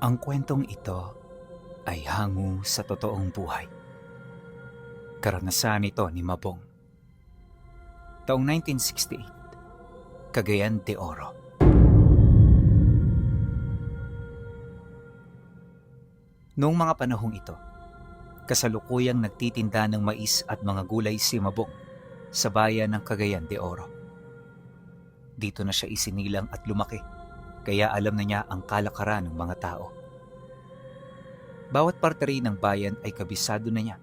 Ang kwentong ito ay hango sa totoong buhay. Karanasan ito ni Mabong. Taong 1968, Cagayan de Oro. Noong mga panahong ito, kasalukuyang nagtitinda ng mais at mga gulay si Mabong sa bayan ng Cagayan de Oro. Dito na siya isinilang at lumaki, kaya alam na niya ang kalakaran ng mga tao. Bawat parte rin ng bayan ay kabisado na niya,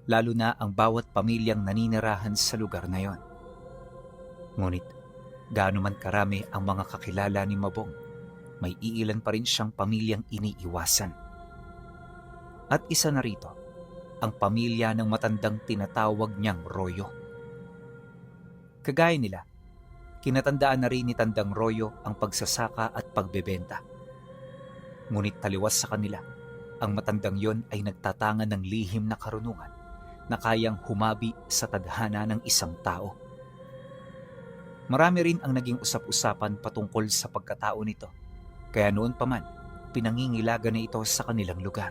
lalo na ang bawat pamilyang naninirahan sa lugar na yon. Ngunit, gaano man karami ang mga kakilala ni Mabong, may iilan pa rin siyang pamilyang iniiwasan. At isa na rito, ang pamilya ng matandang tinatawag niyang Royo. Kagaya nila, kinatandaan na rin ni Tandang Royo ang pagsasaka at pagbebenta. Ngunit taliwas sa kanila, ang matandang yon ay nagtatangan ng lihim na karunungan na kayang humabi sa tadhana ng isang tao. Marami rin ang naging usap-usapan patungkol sa pagkatao nito, kaya noon pa man, pinangingilaga na ito sa kanilang lugar.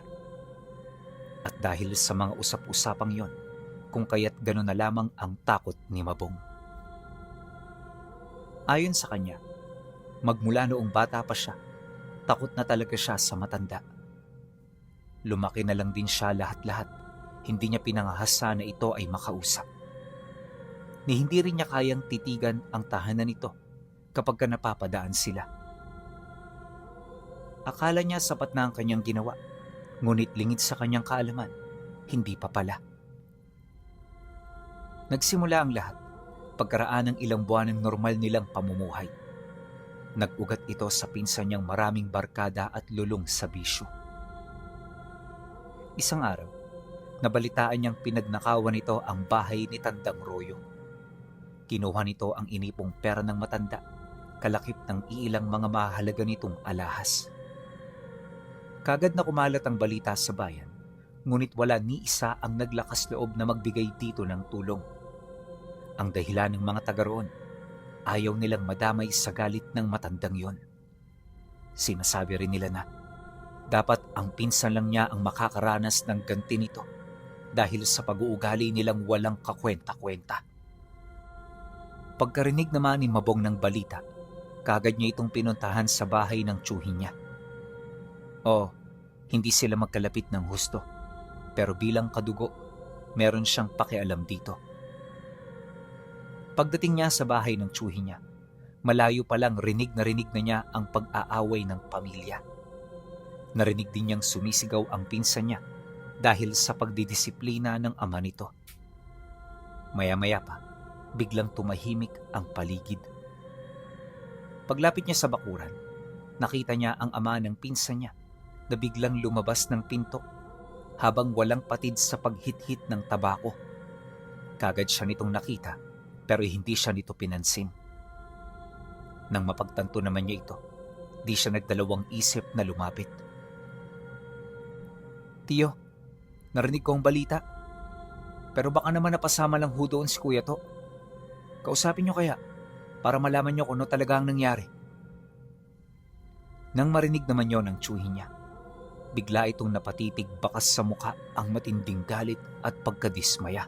At dahil sa mga usap-usapang yon, kung kaya't gano'n na lamang ang takot ni Mabong. Ayon sa kanya, magmula noong bata pa siya, takot na talaga siya sa matanda. Lumaki na lang din siya lahat-lahat, hindi niya pinangahasa na ito ay makausap. Ni hindi rin niya kayang titigan ang tahanan nito kapag napapadaan sila. Akala niya sapat na ang kanyang ginawa, ngunit lingid sa kanyang kaalaman, hindi pa pala. Nagsimula ang lahat pagkaraan ng ilang buwan ng normal nilang pamumuhay. Nag-ugat ito sa pinsan niyang maraming barkada at lulong sa bisyo. Isang araw, nabalitaan niyang pinagnakawan nito ang bahay ni Tandang Royo. Kinuha nito ang inipong pera ng matanda, kalakip ng iilang mga mahalaga nitong alahas. Kagad na kumalat ang balita sa bayan, ngunit wala ni isa ang naglakas loob na magbigay dito ng tulong. Ang dahilan ng mga taga roon, ayaw nilang madamay sa galit ng matandang yon. Sinasabi rin nila na dapat ang pinsan lang niya ang makakaranas ng ganti nito dahil sa pag-uugali nilang walang kakwenta-kwenta. Pagkarinig naman ni Mabong ng balita, kagad niya itong pinuntahan sa bahay ng tiyuhin niya. Hindi sila magkalapit ng husto, pero bilang kadugo, meron siyang pakialam dito. Pagdating niya sa bahay ng tiyuhin niya, malayo pa lang rinig na niya ang pag-aaway ng pamilya. Narinig din niyang sumisigaw ang pinsan niya dahil sa pagdidisiplina ng ama nito. Maya-maya pa, biglang tumahimik ang paligid. Paglapit niya sa bakuran, nakita niya ang ama ng pinsan niya na biglang lumabas ng pinto habang walang patid sa paghit-hit ng tabako. Kagad siya nitong nakita pero hindi siya nito pinansin. Nang mapagtanto naman niya ito, di siya nagdalawang isip na lumapit. "Tiyo, narinig ko ang balita. Pero baka naman napasama lang ho doon si Kuya To. Kausapin niyo kaya para malaman niyo kung ano talaga ang nangyari." Nang marinig naman yon ng tiyuhin niya, bigla itong napatitig bakas sa mukha ang matinding galit at pagkadismaya.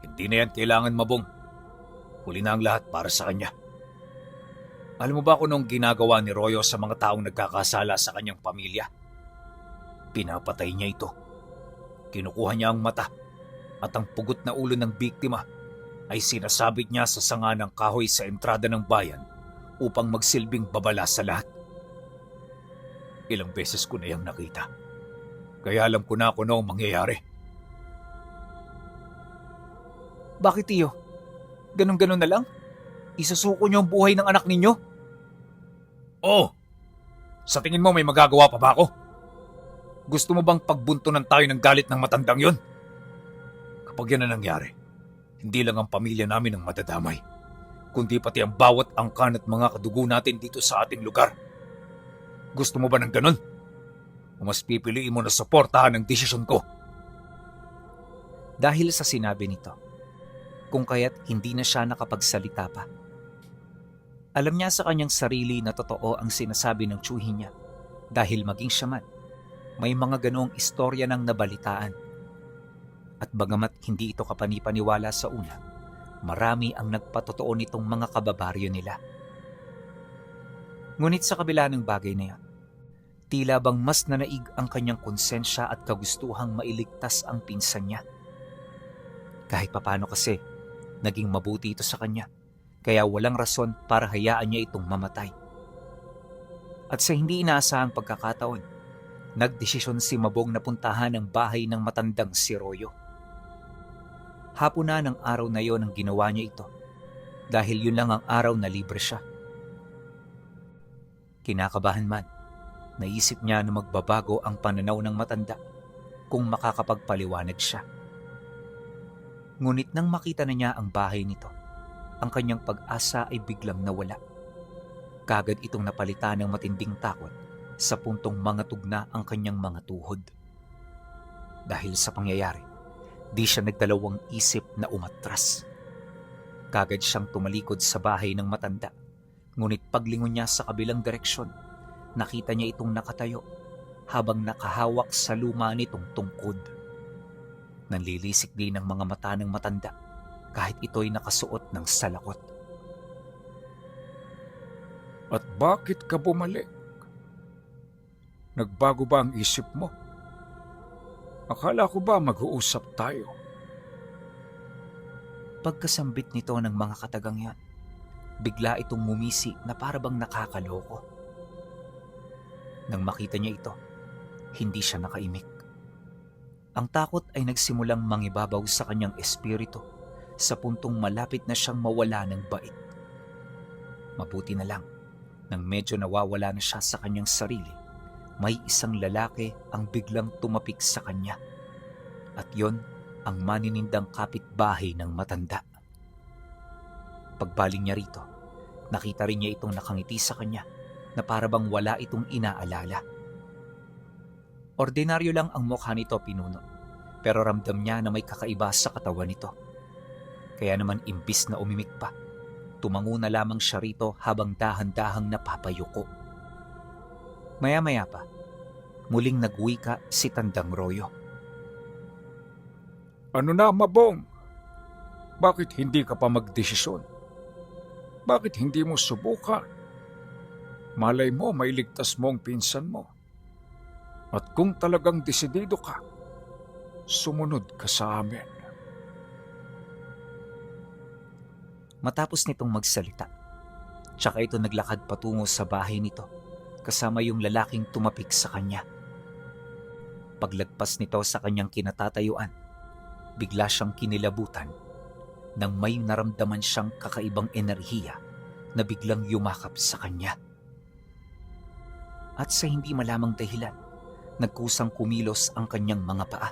"Hindi na yan kailangan, Mabong. Huli na ang lahat para sa kanya. Alam mo ba kung anong ginagawa ni Royo sa mga taong nagkakasala sa kanyang pamilya? Pinapatay niya ito. Kinukuha niya ang mata at ang pugot na ulo ng biktima ay sinasabit niya sa sanga ng kahoy sa entrada ng bayan upang magsilbing babala sa lahat. Ilang beses ko na yung nakita, kaya alam ko na kung ano ang mangyayari." "Bakit, tiyo? Ganon-ganon na lang? Isusuko niyo ang buhay ng anak ninyo?" "Oo. Sa tingin mo may magagawa pa ba ako? Gusto mo bang pagbuntunan tayo ng galit ng matandang yon? Kapag yan ang nangyari, hindi lang ang pamilya namin ang madadamay, kundi pati ang bawat angkan at mga kadugo natin dito sa ating lugar. Gusto mo ba ng ganon? O mas pipiliin mo na suportahan ang desisyon ko?" Dahil sa sinabi nito, kung kaya't hindi na siya nakapagsalita pa. Alam niya sa kanyang sarili na totoo ang sinasabi ng tiyuhin niya dahil maging siya man, may mga ganoong istorya ng nabalitaan. At bagamat hindi ito kapanipaniwala sa una, marami ang nagpatotoo nitong mga kababaryo nila. Ngunit sa kabila ng bagay na yan, tila bang mas nanaig ang kanyang konsensya at kagustuhang mailigtas ang pinsan niya. Kahit papano kasi, naging mabuti ito sa kanya, kaya walang rason para hayaan niya itong mamatay. At sa hindi inaasahang pagkakataon, nagdesisyon si Mabong na puntahan ang bahay ng matandang si Royo. Hapon na ng araw na yon ang ginawa niya ito, dahil yun lang ang araw na libre siya. Kinakabahan man, naisip niya na magbabago ang pananaw ng matanda kung makakapagpaliwanag siya. Ngunit nang makita na niya ang bahay nito, ang kanyang pag-asa ay biglang nawala. Kagad itong napalitan ng matinding takot sa puntong mangatog na ang kanyang mga tuhod. Dahil sa pangyayari, di siya nagdalawang isip na umatras. Kagad siyang tumalikod sa bahay ng matanda, ngunit paglingon niya sa kabilang direksyon, nakita niya itong nakatayo habang nakahawak sa luma nitong tungkod. Nanlilisik din ang mga mata ng matanda kahit ito'y nakasuot ng salakot. At bakit ka bumalik? Nagbago ba ang isip mo? Akala ko ba mag-uusap tayo? Pagkasambit nito ng mga katagang yan, bigla itong ngumisi na parabang nakakaloko. Nang makita niya ito, hindi siya nakaimik. Ang takot ay nagsimulang mangibabaw sa kanyang espiritu sa puntong malapit na siyang mawala ng bait. Mabuti na lang, nang medyo nawawala na siya sa kanyang sarili, may isang lalaki ang biglang tumapik sa kanya. At yon ang maninindang kapitbahay ng matanda. Pagbaling niya rito, nakita rin niya itong nakangiti sa kanya na parabang wala itong inaalala. Ordinaryo lang ang mukha nito, pinuno, pero ramdam niya na may kakaiba sa katawan nito. Kaya naman imbis na umimik pa, tumango na lamang siya rito habang dahan-dahang napapayuko. Maya-maya pa, muling nagwika si Tandang Royo. Ano na, Mabong? Bakit hindi ka pa magdesisyon? Bakit hindi mo subukan? Malay mo, may ligtas mo ang pinsan mo. At kung talagang desidido ka, sumunod ka sa amin. Matapos nitong magsalita, tsaka ito naglakad patungo sa bahay nito kasama yung lalaking tumapik sa kanya. Paglagpas nito sa kanyang kinatatayuan, bigla siyang kinilabutan nang may naramdaman siyang kakaibang enerhiya na biglang yumakap sa kanya. At sa hindi malamang dahilan, nagkusang kumilos ang kanyang mga paa.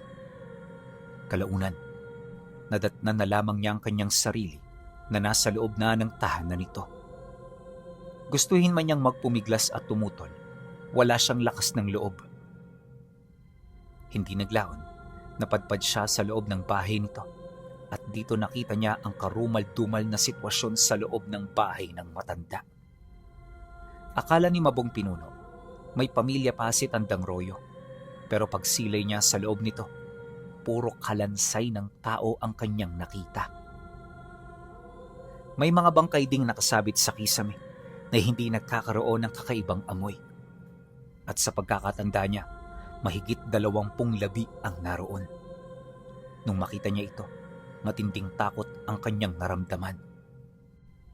Kalaunan, nadatnan na lamang niya ang kanyang sarili na nasa loob na ng tahanan nito. Gustuhin man niyang magpumiglas at tumutol, wala siyang lakas ng loob. Hindi naglaon, napadpad siya sa loob ng bahay nito at dito nakita niya ang karumal-dumal na sitwasyon sa loob ng bahay ng matanda. Akala ni Mabong Pinuno, may pamilya pa si Tandang Royo, pero pagsilay niya sa loob nito, puro kalansay ng tao ang kanyang nakita. May mga bangkay ding nakasabit sa kisame na hindi nagkakaroon ng kakaibang amoy. At sa pagkakatanda niya, mahigit 20 labi ang naroon. Nung makita niya ito, matinding takot ang kanyang naramdaman.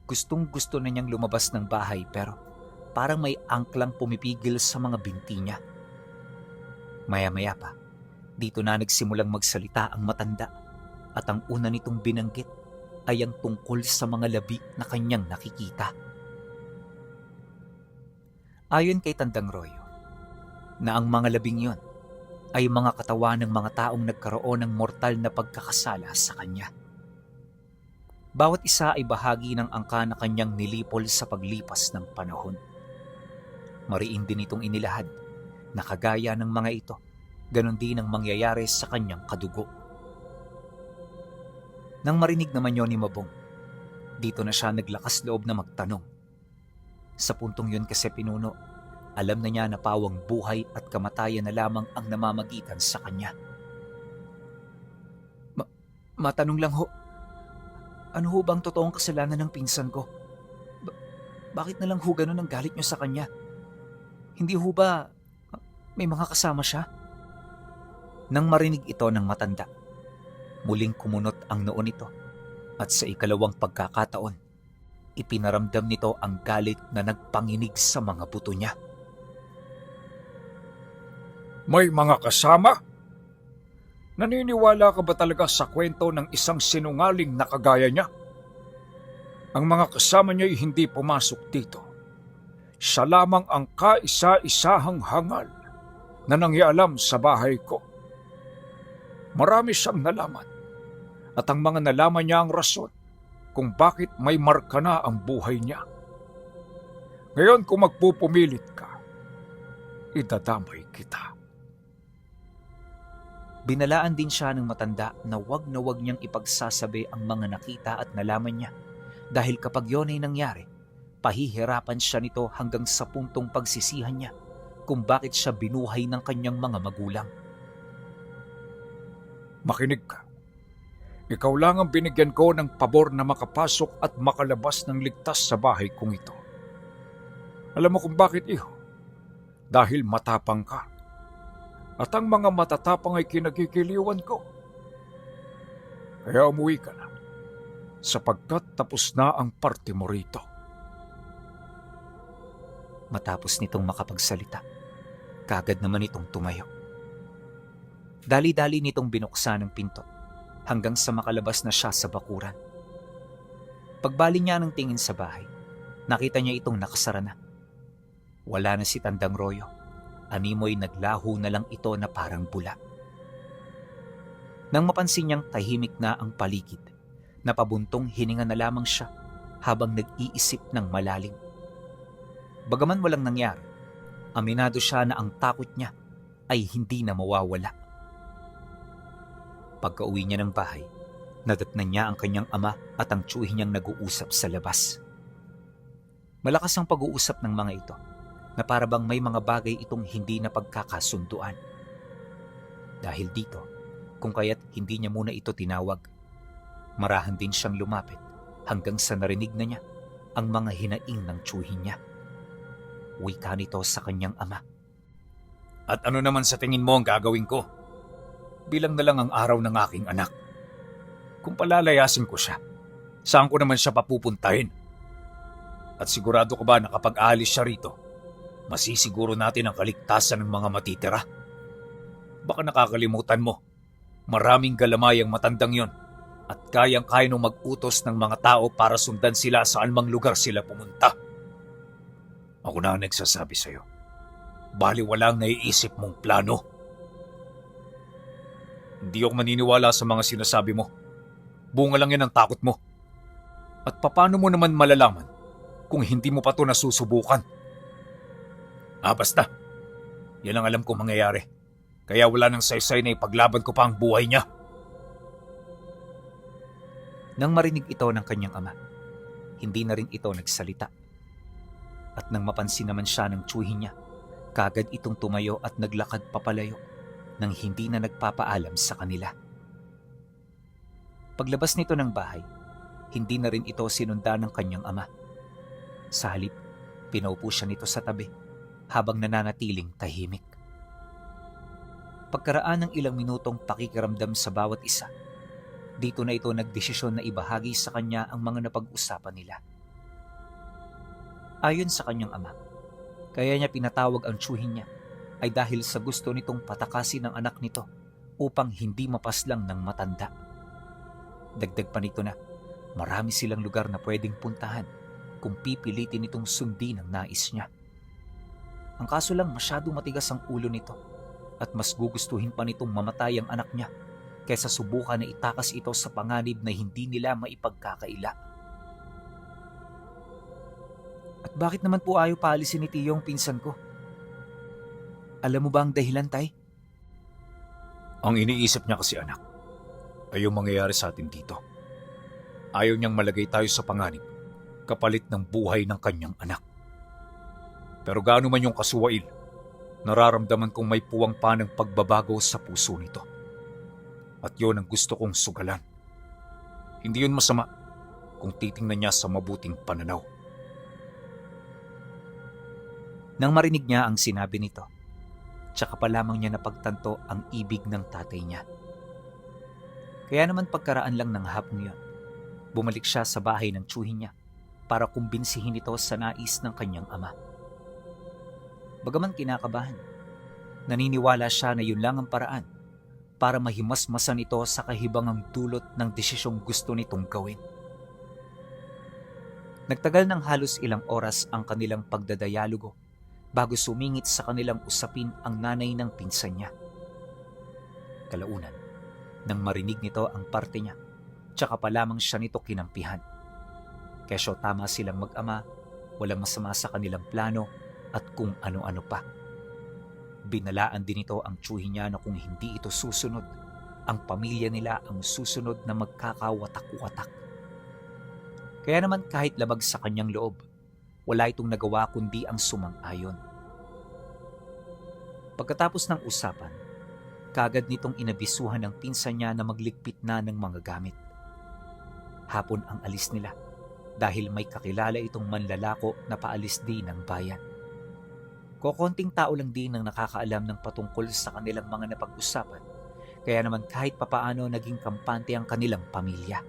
Gustong-gusto na niyang lumabas ng bahay pero parang may angklang pumipigil sa mga binti niya. Maya-maya pa, dito na nagsimulang magsalita ang matanda at ang una nitong binanggit ay ang tungkol sa mga labi na kanyang nakikita. Ayon kay Tandang Royo, na ang mga labing yon ay mga katawan ng mga taong nagkaroon ng mortal na pagkakasala sa kanya. Bawat isa ay bahagi ng angka na kanyang nilipol sa paglipas ng panahon. Mariin din itong inilahad na kagaya ng mga ito, ganon din ang mangyayari sa kanyang kadugo. Nang marinig naman yon ni Mabong, dito na siya naglakas loob na magtanong. Sa puntong yun kasi pinuno, alam na niya na pawang buhay at kamatayan na lamang ang namamagitan sa kanya. Matanong lang ho, ano ho bang totoong kasalanan ng pinsan ko? Bakit na lang ho ganun ang galit niyo sa kanya? Hindi ho ba may mga kasama siya? Nang marinig ito ng matanda, muling kumunot ang noo nito at sa ikalawang pagkakataon, ipinaramdam nito ang galit na nagpanginig sa mga buto niya. May mga kasama? Naniniwala ka ba talaga sa kwento ng isang sinungaling na kagaya niya? Ang mga kasama niya ay hindi pumasok dito. Siya lamang ang kaisa-isahang hangal na nangialam sa bahay ko. Marami siyang nalaman at ang mga nalaman niya ang rason kung bakit may marka na ang buhay niya. Ngayon kung magpupumilit ka, idadamay kita. Binalaan din siya ng matanda na wag niyang ipagsasabi ang mga nakita at nalaman niya dahil kapag yon ay nangyari, pahihirapan siya nito hanggang sa puntong pagsisihan niya kung bakit siya binuhay ng kanyang mga magulang. Makinig ka. Ikaw lang ang binigyan ko ng pabor na makapasok at makalabas ng ligtas sa bahay kong ito. Alam mo kung bakit, iho? Dahil matapang ka. At ang mga matatapang ay kinagigiliwan ko. Kaya umuwi ka na, sapagkat tapos na ang parte mo rito. Matapos nitong makapagsalita, kagad naman itong tumayo. Dali-dali nitong binuksan ang pinto hanggang sa makalabas na siya sa bakuran. Pagbali niya ng tingin sa bahay, nakita niya itong nakasara na. Wala na si Tandang Royo. Animoy naglaho na lang ito na parang bula. Nang mapansin niyang tahimik na ang paligid, napabuntong hininga na lamang siya habang nag-iisip ng malalim. Bagaman walang nangyari, aminado siya na ang takot niya ay hindi na mawawala. Pagka-uwi niya ng bahay, nadatnan niya ang kanyang ama at ang tiyuhin niyang nag-uusap sa labas. Malakas ang pag-uusap ng mga ito na para bang may mga bagay itong hindi na pagkakasunduan. Dahil dito, kung kaya't hindi niya muna ito tinawag, marahan din siyang lumapit hanggang sa narinig na niya ang mga hinaing ng tiyuhin niya. Wika nito sa kanyang ama. At ano naman sa tingin mo ang gagawin ko? Bilang na lang ang araw ng aking anak. Kung palalayasin ko siya, saan ko naman siya papupuntahin? At sigurado ko ba na kapag aalis siya rito, masisiguro natin ang kaligtasan ng mga matitira? Baka nakakalimutan mo, maraming galamay ang matandang yon at kayang-kaya nung mag-utos ng mga tao para sundan sila saan mang lugar sila pumunta. Ako na ang nagsasabi sa'yo, baliwalang naiisip mong plano. Hindi ako maniniwala sa mga sinasabi mo. Bunga lang yan ang takot mo. At paano mo naman malalaman kung hindi mo pa ito nasusubukan? Basta. Yan ang alam kong mangyayari. Kaya wala nang saysay na ipaglaban ko pa ang buhay niya. Nang marinig ito ng kanyang ama, hindi na rin ito nagsalita. At nang mapansin naman siya ng tiyuhin niya, kagad itong tumayo at naglakad papalayo nang hindi na nagpapaalam sa kanila. Paglabas nito ng bahay, hindi na rin ito sinundan ng kanyang ama. Sa halip, pinaupo siya nito sa tabi habang nananatiling tahimik. Pagkaraan ng ilang minutong pakikiramdam sa bawat isa, dito na ito nagdesisyon na ibahagi sa kanya ang mga napag-usapan nila. Ayon sa kanyang ama, kaya niya pinatawag ang tiyuhin niya ay dahil sa gusto nitong patakasin ang anak nito upang hindi mapaslang ng matanda. Dagdag pa nito na marami silang lugar na pwedeng puntahan kung pipilitin itong sundin ang nais niya. Ang kaso lang masyado matigas ang ulo nito at mas gugustuhin pa nitong mamatay ang anak niya kaysa subukan na itakas ito sa panganib na hindi nila maipagkakaila. At bakit naman po ayaw paalisin ni Tiyo ang pinsan ko? Alam mo ba ang dahilan, Tay? Ang iniisip niya kasi, anak, ay yung mangyayari sa atin dito. Ayaw niyang malagay tayo sa panganib kapalit ng buhay ng kanyang anak. Pero gaano man yung kasuwail, nararamdaman kong may puwang pa ng pagbabago sa puso nito. At yun ang gusto kong sugalan. Hindi yun masama kung titingnan niya sa mabuting pananaw. Nang marinig niya ang sinabi nito, tsaka pa lamang niya napagtanto ang ibig ng tatay niya. Kaya naman pagkaraan lang ng hapong yun, bumalik siya sa bahay ng tiyuhin niya para kumbinsihin ito sa nais ng kanyang ama. Bagaman kinakabahan, naniniwala siya na yun lang ang paraan para mahimasmasan ito sa kahibangang dulot ng desisyong gusto nitong gawin. Nagtagal ng halos ilang oras ang kanilang pagdadayalogo bago sumingit sa kanilang usapin ang nanay ng pinsan niya. Kalaunan, nang marinig nito ang parte niya, tsaka pa lamang siya nito kinampihan. Kesyo tama silang mag-ama, walang masama sa kanilang plano at kung ano-ano pa. Binalaan din ito ang tiyuhin niya na kung hindi ito susunod, ang pamilya nila ang susunod na magkakawatak-watak. Kaya naman kahit labag sa kanyang loob, wala itong nagawa kundi ang sumang-ayon. Pagkatapos ng usapan, kaagad nitong inabisuhan ng pinsan niya na magligpit na ng mga gamit. Hapon ang alis nila dahil may kakilala itong manlalako na paalis din ng bayan. Kokonting tao lang din ang nakakaalam ng patungkol sa kanilang mga napag-usapan, kaya naman kahit papaano naging kampante ang kanilang pamilya.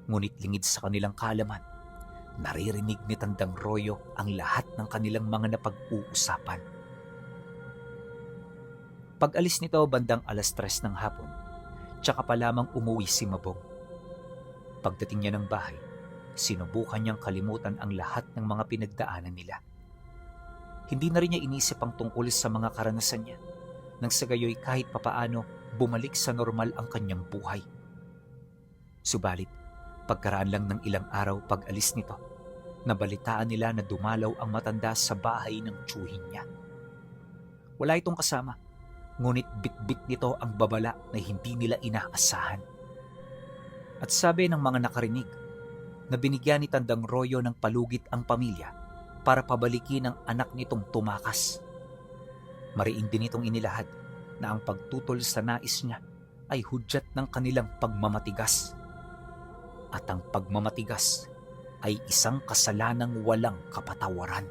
Ngunit lingid sa kanilang kaalaman, naririnig ni Tandang Royo ang lahat ng kanilang mga napag-uusapan. Pag-alis nito bandang 3:00 ng hapon, tsaka pa lamang umuwi si Mabong. Pagdating niya ng bahay, sinubukan niyang kalimutan ang lahat ng mga pinagdaanan nila. Hindi na rin niya inisip ang tungkol sa mga karanasan niya, nang sa gayoy kahit papaano bumalik sa normal ang kanyang buhay. Subalit, pagkaraan lang ng ilang araw pag-alis nito, nabalitaan nila na dumalaw ang matanda sa bahay ng tiyuhin niya. Wala itong kasama, ngunit bitbit nito ang babala na hindi nila inaasahan. At sabi ng mga nakarinig, na binigyan ni Tandang Royo ng palugit ang pamilya para pabalikin ang anak nitong tumakas. Mariin din itong inilahad na ang pagtutol sa nais niya ay hudyat ng kanilang pagmamatigas. At ang pagmamatigas ay isang kasalanang walang kapatawaran.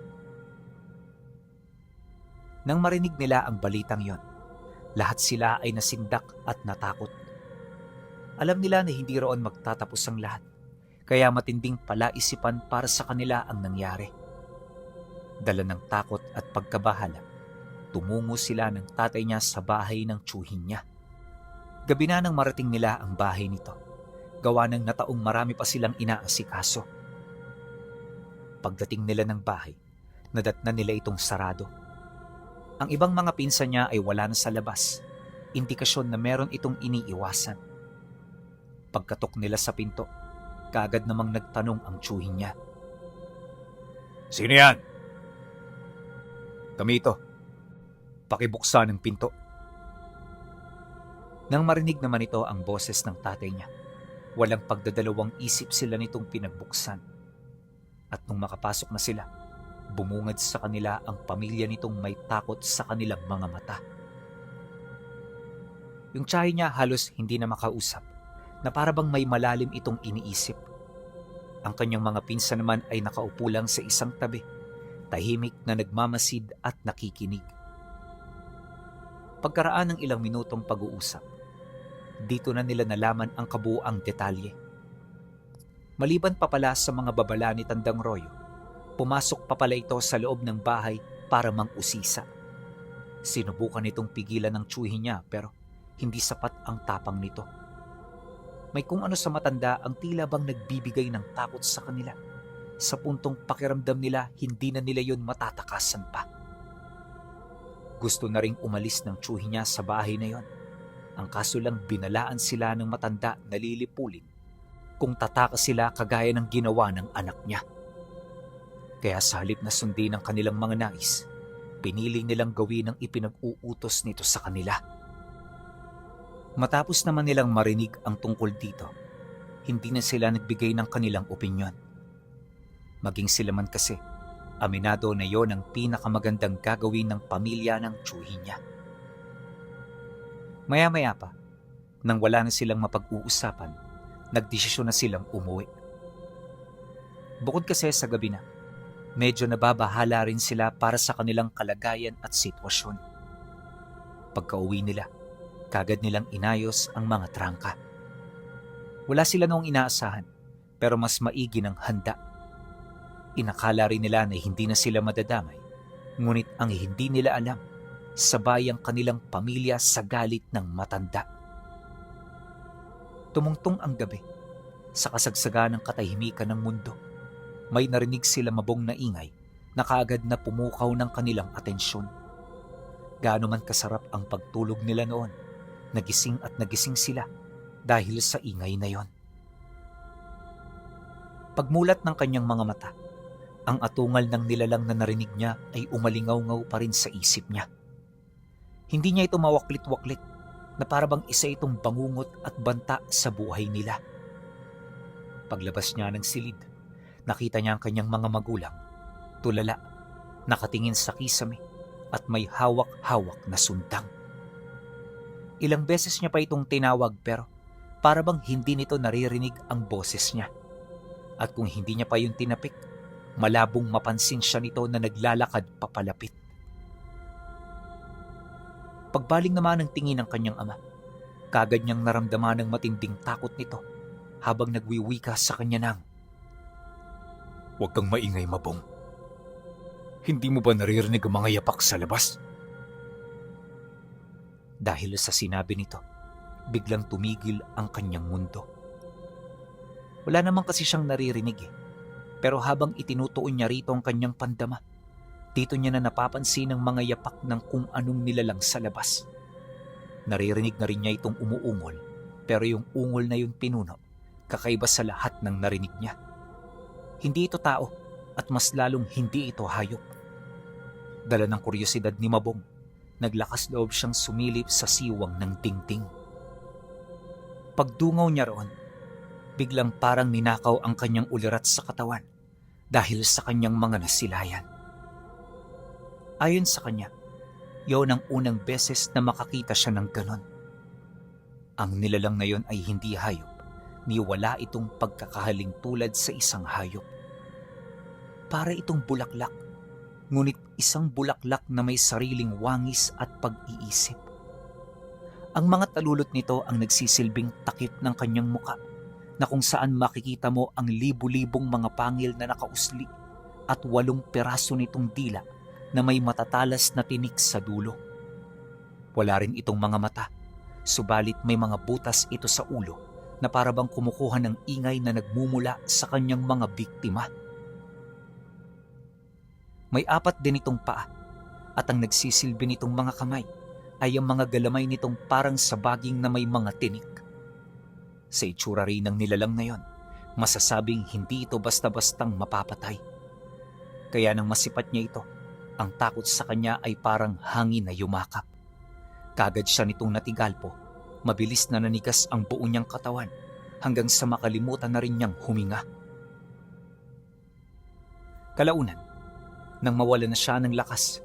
Nang marinig nila ang balitang yon, lahat sila ay nasindak at natakot. Alam nila na hindi roon magtatapos ang lahat, kaya matinding palaisipan para sa kanila ang nangyari. Dala ng takot at pagkabahala, tumungo sila ng tatay niya sa bahay ng tiyuhin niya. Gabi na nang marating nila ang bahay nito, gawa ng nataong marami pa silang inaasikaso. Pagdating nila ng bahay, nadatnan nila itong sarado. Ang ibang mga pinsan niya ay wala na sa labas, indikasyon na meron itong iniiwasan. Pagkatok nila sa pinto, kaagad namang nagtanong ang tiyuhin niya. Sino yan? Kami ito. Pakibuksan ang pinto. Nang marinig naman ito ang boses ng tatay niya, walang pagdadalawang isip sila nitong pinagbuksan. At nung makapasok na sila, bumungad sa kanila ang pamilya nitong may takot sa kanilang mga mata. Yung tiyahin niya halos hindi na makausap, na parabang may malalim itong iniisip. Ang kanyang mga pinsan naman ay nakaupo lang sa isang tabi, tahimik na nagmamasid at nakikinig. Pagkaraan ng ilang minutong pag-uusap, dito na nila nalaman ang kabuuang detalye. Maliban pa pala sa mga babala ni Tandang Royo, pumasok pa pala ito sa loob ng bahay para mang-usisa. Sinubukan nitong pigilan ng tiyuhin niya pero hindi sapat ang tapang nito. May kung ano sa matanda ang tila bang nagbibigay ng takot sa kanila, sa puntong pakiramdam nila hindi na nila yun matatakasan pa. Gusto na ring umalis ng tiyuhin niya sa bahay na yon. Ang kaso lang binalaan sila ng matanda na lilipulin kung tatakas sila kagaya ng ginawa ng anak niya. Kaya sa halip na sundin ang kanilang mga nais, pinili nilang gawin ang ipinag-uutos nito sa kanila. Matapos naman nilang marinig ang tungkol dito, hindi na sila nagbigay ng kanilang opinyon. Maging sila man kasi, Aminado na yon ang pinakamagandang gagawin ng pamilya ng tiyuhin niya. Maya-maya pa, nang wala na silang mapag-uusapan, nagdesisyon na silang umuwi. Bukod kasi sa gabi na, medyo nababahala rin sila para sa kanilang kalagayan at sitwasyon. Pagka-uwi nila, kagad nilang inayos ang mga trangka. Wala sila noong inaasahan, pero mas maigi ng handa. Inakala rin nila na hindi na sila madadamay, ngunit ang hindi nila alam, sabay ang kanilang pamilya sa galit ng matanda. Tumungtong ang gabi, sa kasagsagan ng katahimikan ng mundo, may narinig sila mabong na ingay na kaagad na pumukaw ng kanilang atensyon. Gaano man kasarap ang pagtulog nila noon, nagising at nagising sila dahil sa ingay na yon. Pagmulat ng kanyang mga mata, ang atungal ng nilalang na narinig niya ay umalingaw-ngaw pa rin sa isip niya. Hindi niya ito mawaklit-waklit na para bang isa itong bangungot at banta sa buhay nila. Paglabas niya ng silid, nakita niya ang kanyang mga magulang, tulala, nakatingin sa kisame at may hawak-hawak na suntang. Ilang beses niya pa itong tinawag pero para bang hindi nito naririnig ang boses niya. At kung hindi niya pa yung tinapik, malabong mapansin siya nito na naglalakad papalapit. Pagbaling naman ng tingin ng kanyang ama, kagad niyang naramdaman ng matinding takot nito habang nagwiwika sa kanya ng, "Huwag kang maingay, Mabong. Hindi mo ba naririnig ang mga yapak sa labas?" Dahil sa sinabi nito, biglang tumigil ang kanyang mundo. Wala naman kasi siyang naririnig pero habang itinutuon niya rito ang kanyang pandama, dito niya na napapansin ang mga yapak ng kung anong nilalang sa labas. Naririnig na rin niya itong umuungol, pero yung ungol na yung pinuno, kakaiba sa lahat ng narinig niya. Hindi ito tao at mas lalong hindi ito hayop. Dala ng kuryosidad ni Mabong, naglakas loob siyang sumilip sa siwang ng dingding. Pagdungaw niya roon, biglang parang ninakaw ang kanyang ulirat sa katawan dahil sa kanyang mga nasilayan. Ayon sa kanya, yon ang unang beses na makakita siya ng ganon. Ang nilalang na yon ay hindi hayop, ni wala itong pagkakahaling tulad sa isang hayop. Para itong bulaklak, ngunit isang bulaklak na may sariling wangis at pag-iisip. Ang mga talulot nito ang nagsisilbing takip ng kanyang muka, na kung saan makikita mo ang libu-libong mga pangil na nakausli at 8 peraso nitong dila na may matatalas na tinik sa dulo. Wala rin itong mga mata, subalit may mga butas ito sa ulo na para bang kumukuha ng ingay na nagmumula sa kanyang mga biktima. May 4 din itong paa at ang nagsisilbi nitong mga kamay ay ang mga galamay nitong parang sabaging na may mga tinik. Sa itsura rin ng nilalang na yon, masasabing hindi ito basta-bastang mapapatay. Kaya nang masipat niya ito, ang takot sa kanya ay parang hangin na yumakap. Kagad siya nitong natigalpo, mabilis na nanigas ang buo niyang katawan hanggang sa makalimutan na rin niyang huminga. Kalaunan, nang mawala na siya ng lakas,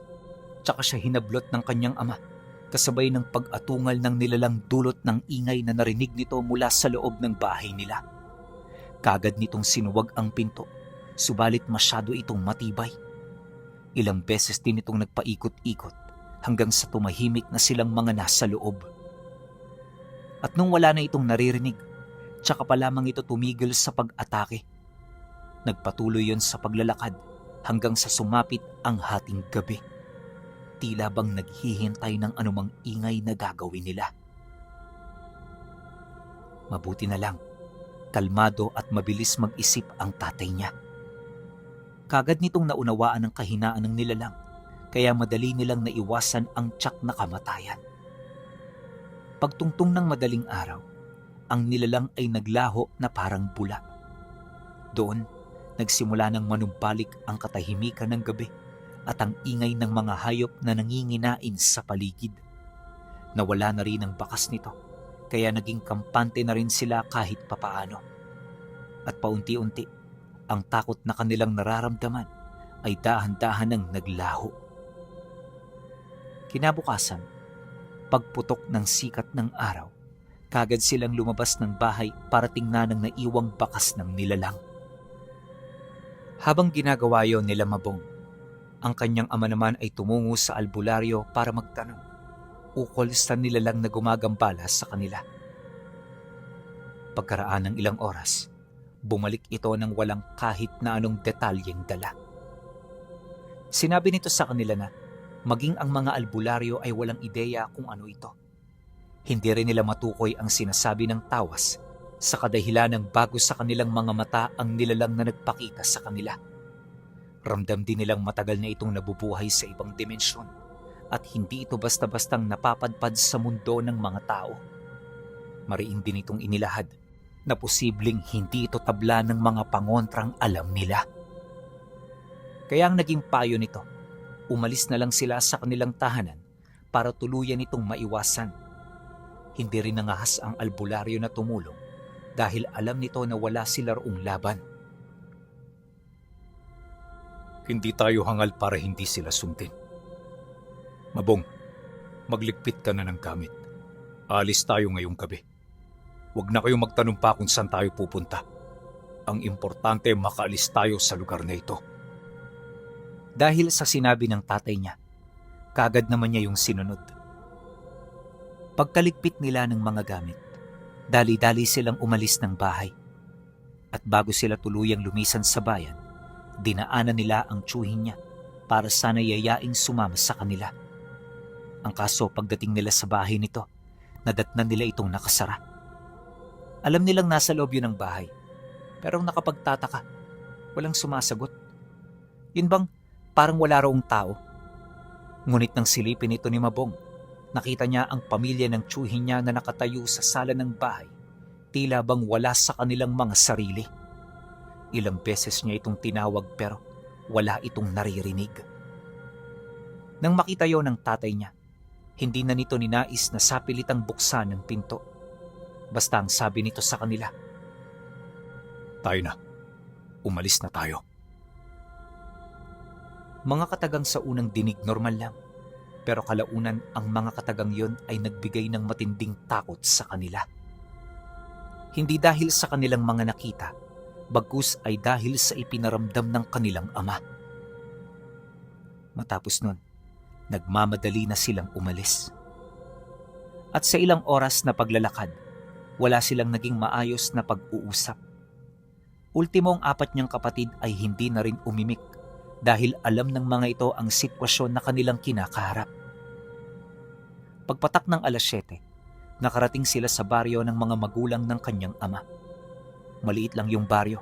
tsaka siya hinablot ng kanyang ama, kasabay ng pag-atungal ng nilalang dulot ng ingay na narinig nito mula sa loob ng bahay nila. Kagad nitong sinuwag ang pinto, subalit masyado itong matibay. Ilang beses din itong nagpaikot-ikot hanggang sa tumahimik na silang mga nasa loob. At nung wala na itong naririnig, tsaka pa lamang ito tumigil sa pag-atake. Nagpatuloy yon sa paglalakad hanggang sa sumapit ang hating gabi. Tila bang naghihintay ng anumang ingay na gagawin nila. Mabuti na lang, kalmado at mabilis mag-isip ang tatay niya. Kagad nitong naunawaan ang kahinaan ng nilalang, kaya madali nilang naiwasan ang tiyak na kamatayan. Pagtungtong ng madaling araw, ang nilalang ay naglaho na parang bula. Doon, nagsimula ng manumbalik ang katahimikan ng gabi at ang ingay ng mga hayop na nanginginain sa paligid. Nawala na rin ang bakas nito, kaya naging kampante na rin sila kahit papaano. At paunti-unti, ang takot na kanilang nararamdaman ay dahan-dahan nang naglaho. Kinabukasan, pagputok ng sikat ng araw, kagad silang lumabas ng bahay para tingnan ang naiwang bakas ng nilalang. Habang ginagawa yon nila Mabong, ang kanyang ama naman ay tumungo sa albularyo para magtanong ukol sa nilalang na gumagambala sa kanila. Pagkaraan ng ilang oras, bumalik ito ng walang kahit na anong detalyeng dala. Sinabi nito sa kanila na maging ang mga albularyo ay walang ideya kung ano ito. Hindi rin nila matukoy ang sinasabi ng tawas sa kadahilan ng bago sa kanilang mga mata ang nilalang na nagpakita sa kanila. Ramdam din nilang matagal na itong nabubuhay sa ibang dimensyon at hindi ito basta-bastang napapadpad sa mundo ng mga tao. Mariin din itong inilahad na posibleng hindi ito tabla ng mga pangontrang alam nila. Kaya ang naging payo nito, umalis na lang sila sa kanilang tahanan para tuluyan itong maiwasan. Hindi rin nangahas ang albularyo na tumulong dahil alam nito na wala sila roong laban. Hindi tayo hangal para hindi sila sundin. Mabong, magligpit ka na ng gamit. Alis tayo ngayong gabi. Huwag na kayong magtanong pa kung saan tayo pupunta. Ang importante makaalis tayo sa lugar na ito. Dahil sa sinabi ng tatay niya, kagad naman niya yung sinunod. Pagkaligpit nila ng mga gamit, dali-dali silang umalis ng bahay. At bago sila tuluyang lumisan sa bayan, dinaanan nila ang tiyuhin niya para sana yayaing sumama sa kanila. Ang kaso pagdating nila sa bahay nito, nadatnan nila itong nakasara. Alam nilang nasa loob yun ng bahay, pero nakapagtataka, walang sumasagot. Yun bang parang wala raong tao? Ngunit nang silipin ito ni Mabong, nakita niya ang pamilya ng tiyuhin niya na nakatayo sa sala ng bahay, tila bang wala sa kanilang mga sarili. Ilang beses niya itong tinawag pero wala itong naririnig. Nang makita yon ng tatay niya, hindi na nito ninais na sapilitang buksan ng pinto. Basta ang sabi nito sa kanila, Tayo na. Umalis na tayo. mga katagang sa unang dinig normal lang, pero kalaunan ang mga katagang yon ay nagbigay ng matinding takot sa kanila. Hindi dahil sa kanilang mga nakita, bagkus ay dahil sa ipinaramdam ng kanilang ama. Matapos nun, nagmamadali na silang umalis. At sa ilang oras na paglalakad, wala silang naging maayos na pag-uusap. Ultimong 4 niyang kapatid ay hindi na rin umimik dahil alam ng mga ito ang sitwasyon na kanilang kinakaharap. Pagpatak ng 7:00, nakarating sila sa baryo ng mga magulang ng kanyang ama. Maliit lang yung baryo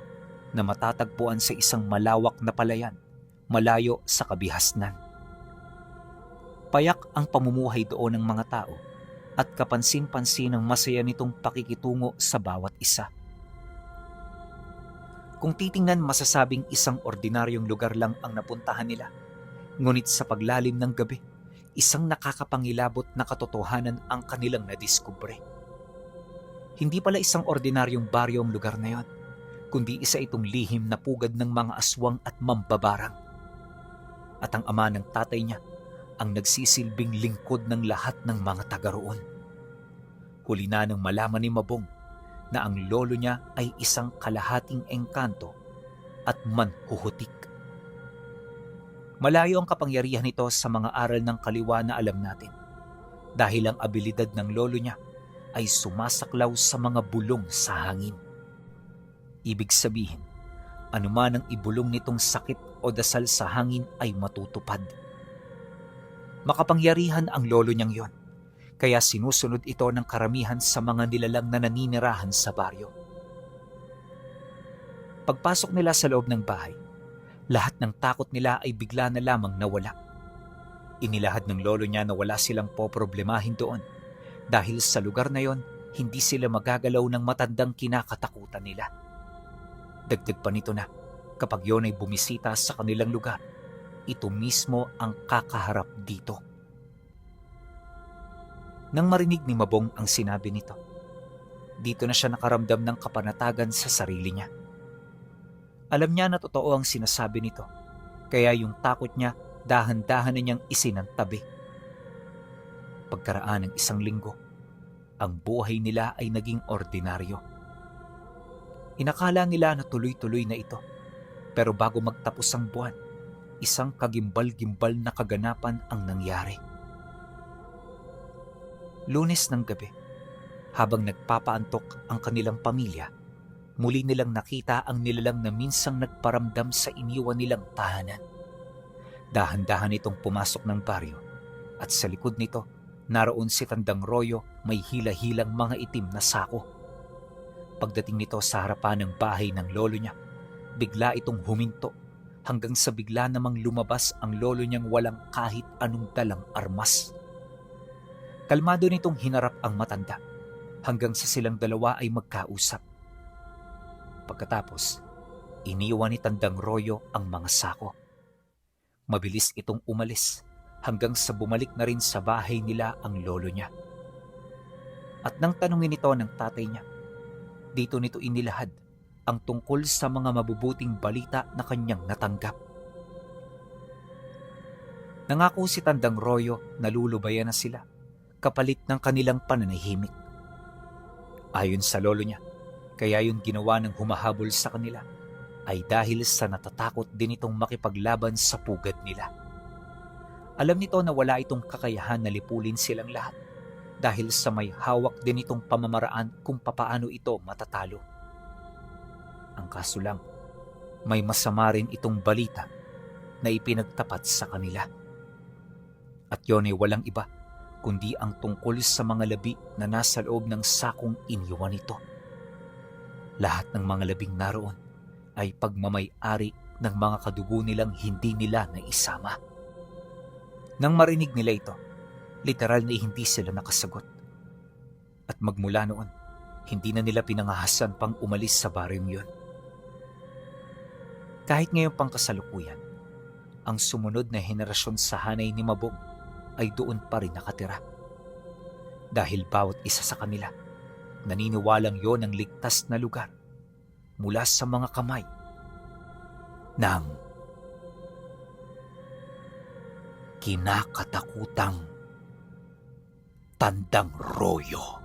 na matatagpuan sa isang malawak na palayan, malayo sa kabihasnan. Payak ang pamumuhay doon ng mga tao at kapansin-pansin ang masaya nitong pakikitungo sa bawat isa. Kung titingnan, masasabing isang ordinaryong lugar lang ang napuntahan nila. Ngunit sa paglalim ng gabi, isang nakakapangilabot na katotohanan ang kanilang nadiskubre. Hindi pala isang ordinaryong baryo ang lugar na yon, kundi isa itong lihim na pugad ng mga aswang at mambabarang. At ang ama ng tatay niya ang nagsisilbing lingkod ng lahat ng mga taga roon. Huli na nang malaman ni Mabong na ang lolo niya ay isang kalahating engkanto at manhuhutik. Malayo ang kapangyarihan nito sa mga aral ng kaliwa na alam natin, dahil ang abilidad ng lolo niya ay sumasaklaw sa mga bulong sa hangin. Ibig sabihin, anuman ang ibulong nitong sakit o dasal sa hangin ay matutupad. Makapangyarihan ang lolo niyang yon, kaya sinusunod ito ng karamihan sa mga nilalang na naninirahan sa baryo. Pagpasok nila sa loob ng bahay, lahat ng takot nila ay bigla na lamang nawala. Inilahad ng lolo niya na wala silang poproblemahin doon dahil sa lugar na yon hindi sila magagalaw ng matandang kinakatakutan nila. Dagdag pa nito na kapag yon ay bumisita sa kanilang lugar, ito mismo ang kakaharap dito. Nang marinig ni Mabong ang sinabi nito, dito na siya nakaramdam ng kapanatagan sa sarili niya. Alam niya na totoo ang sinasabi nito, Kaya yung takot niya, dahan-dahan na niyang isinantabi. Pagkaraan ng 1 linggo, ang buhay nila ay naging ordinaryo. Inakala nila na tuloy-tuloy na ito. Pero bago magtapos ang buwan, isang kagimbal-gimbal na kaganapan ang nangyari. Lunes ng gabi, habang nagpapaantok ang kanilang pamilya, muli nilang nakita ang nilalang na minsang nagparamdam sa iniwan nilang tahanan. Dahan-dahan itong pumasok ng baryo at sa likod nito, naroon si Tandang Royo may hila-hilang mga itim na sako. Pagdating nito sa harapan ng bahay ng lolo niya, bigla itong huminto hanggang sa bigla namang lumabas ang lolo niyang walang kahit anong dalang armas. Kalmado nitong hinarap ang matanda hanggang sa silang dalawa ay magkausap. Pagkatapos, iniwan ni Tandang Royo ang mga sako. Mabilis itong umalis hanggang sa bumalik na rin sa bahay nila ang lolo niya. At nang tanungin ito ng tatay niya, dito nito inilahad ang tungkol sa mga mabubuting balita na kanyang natanggap. Nangako si Tandang Royo na lulubayan na sila kapalit ng kanilang pananahimik. Ayon sa lolo niya, kaya yung ginawa ng humahabol sa kanila ay dahil sa natatakot din itong makipaglaban sa pugad nila. Alam nito na wala itong kakayahan na lipulin silang lahat dahil sa may hawak din itong pamamaraan kung papaano ito matatalo. Ang kaso lang, may masama rin itong balita na ipinagtapat sa kanila. At yun ay walang iba kundi ang tungkol sa mga labi na nasa loob ng sakong iniwan nito. Lahat ng mga labing naroon ay pagmamay-ari ng mga kadugo nilang hindi nila naisama. Nang marinig nila ito, literal na hindi sila nakasagot. At magmula noon, hindi na nila pinangahasan pang umalis sa baryong yun. Kahit ngayon pang kasalukuyan, ang sumunod na henerasyon sa hanay ni Mabong ay doon pa rin nakatira. Dahil bawat isa sa kanila, naniniwalang yon ang ligtas na lugar mula sa mga kamay ng kinakatakutang Tandang Royo.